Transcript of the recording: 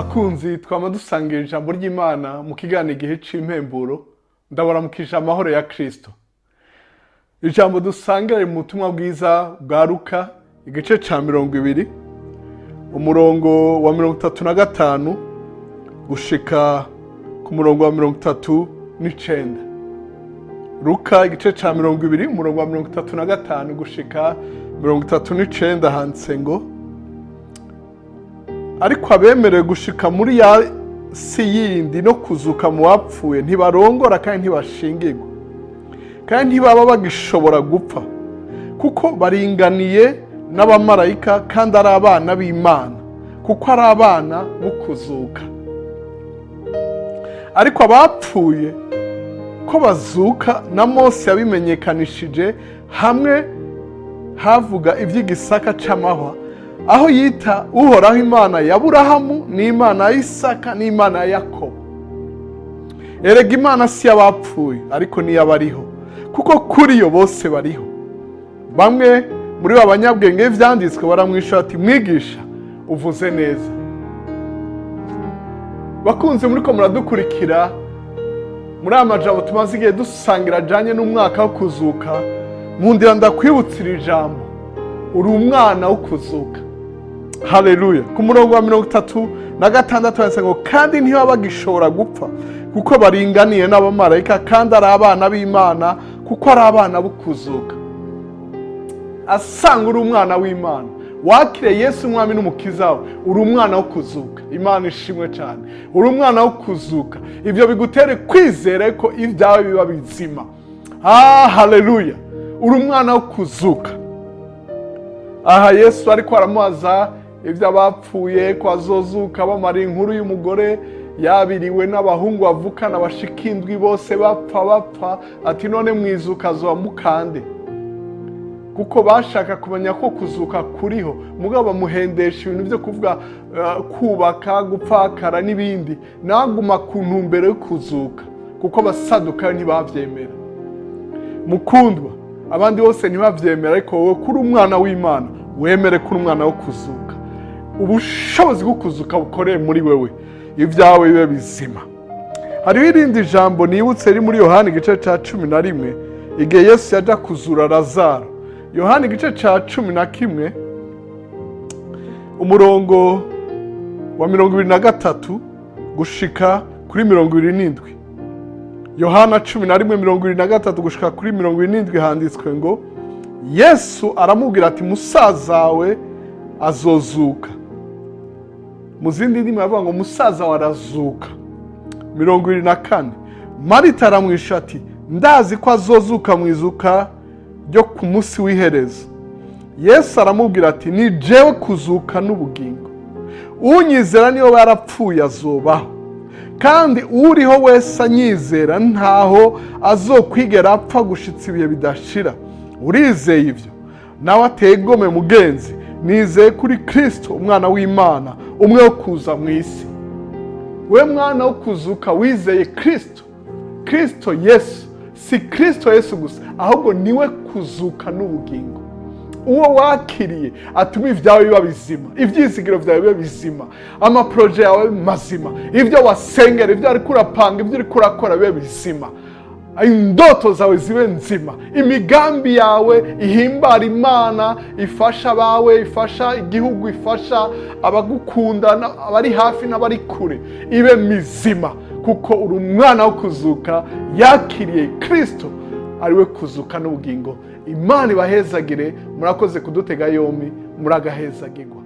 Bakunzi twama dusangira ijambo ry'Imana mu kiganiro Igihe c'Impemburo, ndabaramukije amahoro ya Kristo. Ijambo dusangira mu butumwa bwiza bwa Luka, igice ca 20, umurongo wa 35 gushika ku murongo wa 39. Luka igice ca 20, umurongo wa 35 gushika 39, handitse ngo: "Ariko abemerewe gushika muri ya si yindi no kuzuka mu bapfuye ntibarongora kandi ntibashingirwa, kandi ntibaba bagishobora gupfa, kuko baringaniye n'abamarayika kandi ari abana b'Imana, kuko ari abana bo kuzuka. Ariko abapfuye ko bazuka, na Mose yabimenyekanishije hamwe havuga iby'igisaka c'amahwa, aho yita Uhoraho Imana ya Aburahamu n'Imana ya Isaka n'Imana ya Yakobo. Erega Imana si y'abapfuye, ariko n'iy'abariho, kuko kuri yo bose bariho." Bamwe muri ba banyabwenge b'ivyanditswe baramwishura ati: "Mwigisha, uvuze neza." Bakunze muriko muradukurikira muri aya majambo tumaze igihe dusangira ajanye n'umwaka wo kuzuka, nkundira ndakwibutsira ijambo: uri umwana wo kuzuka. Haleluya! Ku murongo wa 36 handitse ngo: "Kandi ntibaba bagishobora gupfa, kuko baringaniye n'abamarayika kandi ari abana b'Imana, kuko ari abana bo kuzuka." Asanga uri umwana w'Imana, wakiriye Yesu Umwami n'Umukiza wawe, uri umwana wo kuzuka. Imana ishimwe cyane! Uri umwana wo kuzuka. Ibyo bigutere kwizera ko ibyawe biba bizima. Ah, haleluya! Uri umwana wo kuzuka. Aha Yesu ariko aramubaza ibyo abapfuye ko azozuka, bamara inkuru y'umugore yabiriwe n'abahungu bavukana bashika indwi, bose bapfa bapfa, ati: "None mwizuka azoba mukande?" Kuko bashaka kumenya ko kuzuka kuriho, mugabo bamuhendesha ibintu byo kuvuga kubaka, gupfakara n'ibindi. Naguma ku ntumbero yo kuzuka, kuko abasadukayo ntibavyemera. Mukundwa, abandi bose ntibavyemera, ariko wowe kuri umwana w'Imana, wemere kuri umwana wo kuzuka. Ubushobozi bwo kuzuka bukoreye muri wewe, ibyawe bibe bizima. Hariho irindi jambo nibutse riri muri Yohani igice cya 11, igihe Yesu yaja kuzura Lazaro. Yohani igice cya 11, umurongo wa 23 gushika kuri 27. Yohana 11, 23 gushika kuri 27, handitswe ngo: "Yesu aramubwira ati: 'Musaza wawe azozuka.'" Mu zindi ndimi bavuga ngo: "Musaza wawe arazuka." 24: "Marita aramwisha ati: 'Ndazi ko azozuka mu izuka ryo ku munsi w'iherezo.' Yesu aramubwira ati: 'Ni jewe kuzuka n'ubugingo. Unyizera niyo yarapfuye azobaho, kandi uriho wese anyizera ntaho azokwigera apfa gushitsa ibihe bidashira. Urizeye ibyo?' Nawe ati: 'Egome mugenzi, nizeye kuri Kirisito, Umwana w'Imana, umwe wo kuza mu isi.'" We mwana wo kuzuka, wizeye Kirisito, Kirisito Yesu, si Kirisito Yesu gusa, ahubwo niwe kuzuka n'ubugingo. Uwo wakiriye atuma ibyawe biba bizima, ibyizigiro byawe biba bizima, amaprojets yawe mazima, ibyo wasengera, ibyo ariko urapanga, ibyo uriko urakora bibe bizima, indoto zawe zibe nzima, imigambi yawe ihimbara Imana, ifasha abawe, ifasha igihugu, ifasha abagukunda, abari hafi n'abari kure, ibe mizima, kuko uri umwana wo kuzuka yakiriye Kirisito ariwe kuzuka n'ubugingo. Imana ibahezagire. Murakoze kudutega yombi, muragahezagirwa.